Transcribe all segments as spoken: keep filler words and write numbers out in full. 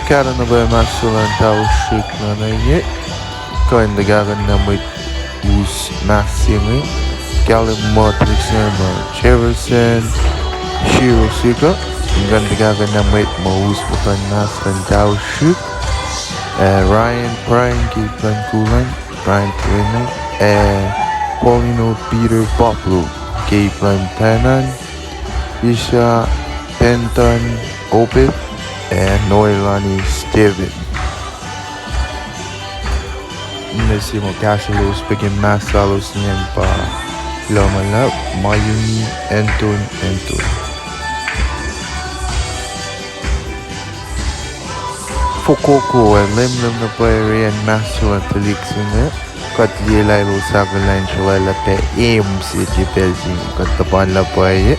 Kahto na pwacye mas se luhn tausin na inge. Kuh in tuhkahkihn na mwet us mas se inge. Kahlwem muh tuhlihk se inge muh Jefferson Shiro Sika. Kuh in tuhkahkihn na mwet ma us muhtuhn mas luhn tausin. Ah, Ryan Bryan ke ip luhn kulang, Brian Pwene, ah, Paulino Peter Pablo ke ip luhn tanan, Isha Benton Obed, ah, Noelani Steven. Nuh sin ma kahsrwelos pac ke mas lalos ingacn pa Lamalah Mayumi Anton Anton. Fokoko ac lwemlwem na pwacye orekma se luhn tuhlihk se inge. Kuht liye lah elos ahkolah in sruhlwaclah pac ems se ke pacl se inge. Kuht tuhpan lah pwacye.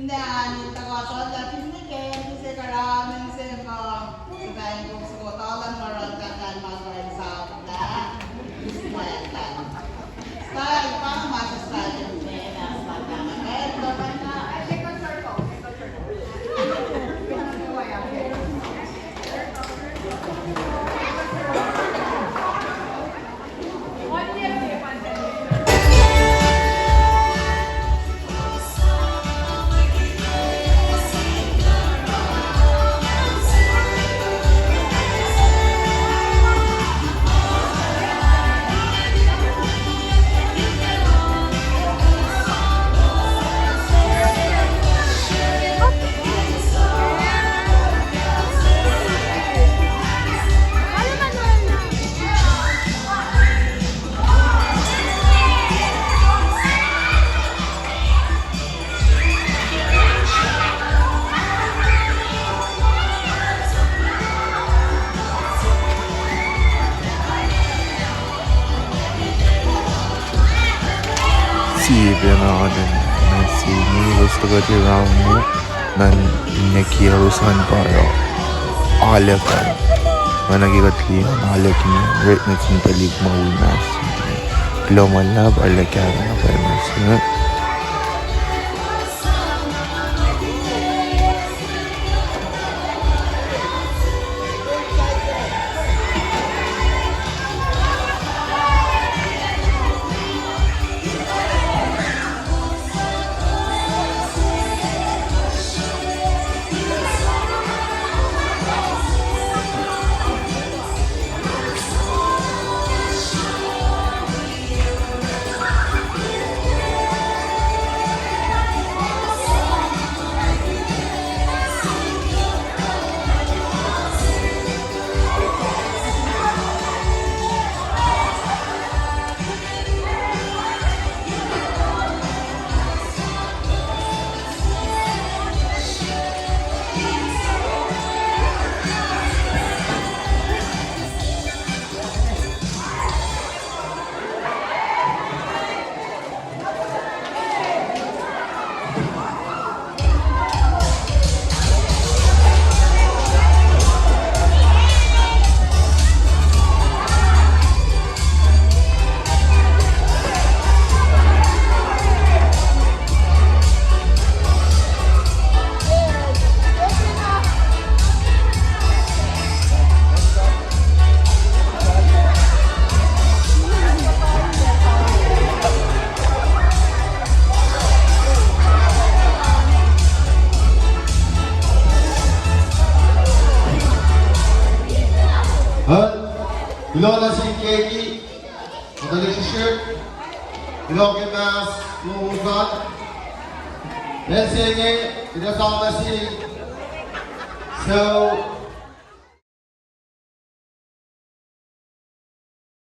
Nahn in tuhkuh tuhlac fin nuh ke mihsenge, ramen se nga, sifacna kok soko tuhlac ma oruh tahfwelah ma kuh in sahflah. Style, pa ma style in me, na style na. Sie pacna oan in nuh sin elos tuhkuh ke round nuh, nuh ke elos an pa oruh aluhkan. Nga nuh ke kuht liye aluhkan, ret nuh sin tuhlihk ma wi mas. Kuloh ma luhlahp, aluhkan na pa mas. Kuloh nuh sin Keki, kuht ac srihsrihk, kuloh ke mas lowos an. Pacl se inge, kuht ac sang nuh sin sucu